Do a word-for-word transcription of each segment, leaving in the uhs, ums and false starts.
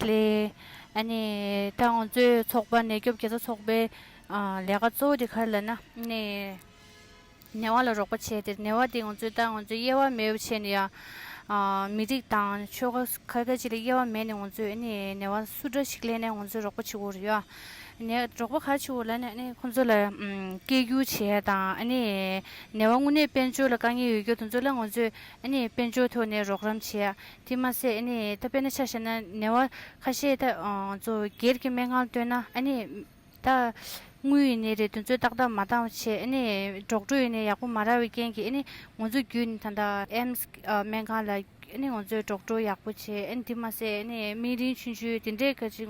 ལས། ཨ་ནི་ད་ང་ཚོའི་ཚོགས་པ་ནད་སྐྱོབ་རྒྱལ་ཚ་ཚོགས་པའི་ཨ་ལས་ཀ་གཙོ་བོ་དེ་ག་རེ་ལབ་ན་ཨ་ནི་ནད་པ་ལ་རོགས་པ་བྱས་ཏེ་ནད་པ་དེ་ང་ཚོའི་ད་ང་ཚོའི་དབྱེ་བ་མེད་པ་བྱས་ནས་ཡ། ཨ་མི་རིགས་དང་ཆོལ་ཁ་ཁ་ཁ་ཅིག་ལ་དབྱེ་བ་མེད་ནས་ང་ཚོས་ཨ་ནི་ནད་པ་སུ་འདྲ་ཞིག་སླེབས་ནའི་ང་ཚོས་རོགས་པ་བྱེད་དགོས་རེད་ཡ། ནས་རོགས་པ་ག་རེ་བྱེད་དགོས་ལབ་ན་ཨ་ནི་ཁོང་ཚོ་ལ་ཨམ་སྐད་སྒྱུར་བྱེད་ཡ་དང་ཨ་ནི་ནད་པ་དངོས་གནས་དཔལ་འབྱོར་ལ་དཀའ་ངལ་ཡོད་རྒྱུ་དེ་ཚོ་ལ་ང་ཚོས་ཨ་ནི་དཔལ་འབྱོར་ཐོག་ནས་རོགས་རམ་བྱེད་ཡ། དེ་མ་ཟད་ཨ་ནི་ད་དཔེར་ན་ཆ་བཞག་ན་ནད་པ་ཁ་ཤས་ད་ང་ཚོ་སྒེར་གྱི་སྨན་ཁང་བཏོན་ན་ཨ་ནི་ད་དངུལ་ཡིན་ནའི་རེད། དེ་ཚོས་ཏག་ཏག་མ་བཏང་བ་བྱས་ཨ་ནི་ཌོག་ཊར་ཡིན་ནའི་ཡག་པོ་མ་རག་པའི་རྐྱེན་གྱིས་ཨ་ནི་ང་ཚོ་བརྒྱུད་ནས་ད་ལྟ་ཨེམ་སི་སྨན་ཁང་ལ་ཨ་ནི་ང་ཚོས་ཌོག་ཊར་ཡག་པོ་བྱས། ཨ་ནི་དེ་མ་ཟད་ཨ་ནི་སྨན་རིན་ཆུང་ཆུང་དེ་འདྲའི་ག་ཅིག་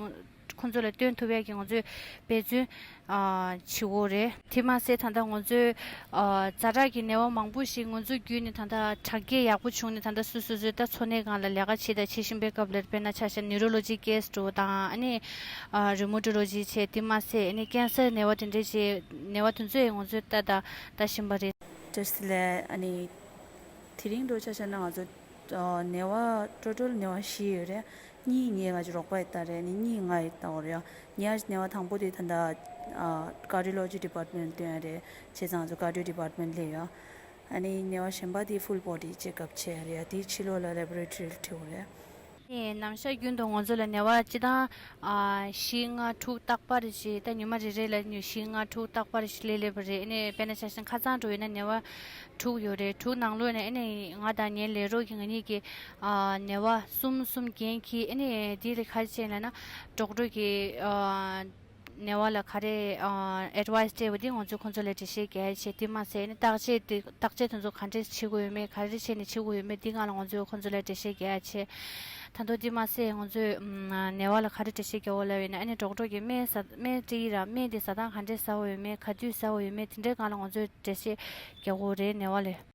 ཁོང་ཚོ་ལ་སྟོན་ཐུབ་ཡག་གི་ང་ཚོས་འབད་བརྩོན་ཨ་བྱེད་དགོས་རེད། དེ་མ་ཟད་ད་ལྟ་ང་ཚོའི་ཨ་ཛ་དྲག་གི་ནད་པ་མང་པོ་ཞིག་ང་ཚོ་བརྒྱུད་ནས་ད་ལྟ་དྲག་སྐྱེད་ཡག་པོ་བྱུང་ནས་ད་ལྟ་སོ་སོ་སོའི་ད་འཚོ་གནས་སྒང་ལ་ལས་ཀ་བྱེད་དང་བྱེད་བཞིན་པའི་སྐབས་ལ་དཔེར་ན་ཆ་བཞག་ན་ནིའུ་རོ་ལོ་ཇི་ཀེ་སི་འདྲ་བོ་དང་ཨ་ནི་ཨ་རིའུ་མ་ཊོ་ལོ་ཇི་བྱས། དེ་མ་ཟད་ཨ་ནི་ཀེན་སར་ནད་པ་དེ་འདྲའི་བྱས་ནད་པ་དེ་ཚོ་ཡང་ང་ཚོས་ད་ལྟ་ལྟ་བཞིན་པ་རེད། བཀྲ་ཤིས་བདེ་ལེགས། ཨ་ནི་དེ་རིང་འདྲ་བོ་ཆ་བཞག་ན་ང་ཚོ་ཨ་ནད་པ་ཊོ་ཊལ་ནད་པ་བཞི་ཡོད་རེད། གཉིས་ངས་ང་ཚོ་རོགས་པ་ཡི་ལྟ་རེད། ཨ་ནི་གཉིས་ང་ཡི་ལྟ་བ་རེད། ངས་ནད་པ་དང་པོ་དེ་ད་ལྟ་ཀར་ཌི་ཡོ་ལོ་ཇི་ཌི་པཱར་ཊི་མེན་ཊི་བཏོན་ཡ་རེད། བྱས་ཙང་ང་ཚོ་ཀར་ཌི་ཡོ་ཌི་པཱར་ཊི་མེན་ཊི་སླེབས་ཡོད། ཨ་ནི་ནད་པ་གཞན་པ་དེ་ཕུལ་བོ་ཌི་ཅེག་ཨབ་བྱས་ཡ་རེད། དེའི་ཕྱི་ལོགས་ལ་ལེབ་ར་ཊོ་རི་ལ་ཁྲིད་དགོས་རེད། ནམ་ཞག་རྒྱུན་དུ་ང་ཚོ་ལ་ནད་པ་སྤྱི་བཏང་ཨ་བཞི་ལྔ་དྲུག་རྟག་པར་ཞིག་ད་ཉི་མ་རེ་རེ་ལ་ཉི་བཞི་ལྔ་དྲུག་རྟག་པར་ཞིག་སླེབས་སླེབས་པ་རེད། ཨ་ནི་དཔེར་ན་ཆ་བཞག་ན་ཁ་སང་འགྲོ་ཡིན་ན་ནད་པ་དྲུག་ཡོད་རེད། དྲུག་ནང་ལོགས་ནས་ཨ་ནི་ང་དང་ངའི་ལས་རོགས་ཀྱི་ང་གཉིས་ཀྱིས་ཨ་ནད་པ་གསུམ་གསུམ་འགན་འཁྱེར། ཨ་ནི་དེ་ལ་ག་རེ་བྱས་ལབ་ན་ཌོག་ཊར་གྱིས་ཨ་ནད་པ་ལ་ག་རེ་ཨ་ཨེཌ་ཝའི་སི་སྤྲད་པ་དེ་ང་ཚོས་ཁོང་ཚོ་ལ་འགྲེལ་བཤད་རྒྱག་ཡ་བྱས། དེ་མ་ཟད་ཨ་ནི་བརྟག་དཔྱད་དེ་བརྟག་དཔྱད་དེ་ཚོ་ག་འདྲས་བྱེད་དགོས་ཡོད་མེད་ག་རེ་བྱས་ནས་བྱེད་དགོས་ཡོད་མེད་དེ་སྒང་ལ་ང་ཚོས་ཁོང་ཚོ་ལ་འགྲེལ་བཤད་རྒྱག་ཡ་བྱས། ད་དུང་དེ་མ་ཟད་ང་ཚོས་ཨམ་ནད་པ་ལ་ག་རེ་འགྲེལ་བཤད་རྒྱག་དགོས་ལབ་ཡོད་ན་ཨ་ནི་ཌོག་ཊར་གྱིས་སྨན་ཟ་སྨན་སྤྲད་ཀྱི་ར། སྨན་དེ་ཟ་སྟངས་ག་འདྲས་ཟ་དགོས་ཡོད་མེད་ག་དུས་ཟ་དགོས་ཡོད་མེད་དེ་འདྲའི་སྒང་ལ་ང་ཚོས་འགྲེལ་བཤད་རྒྱག་དགོས་རེད་ནད་པ་ལ།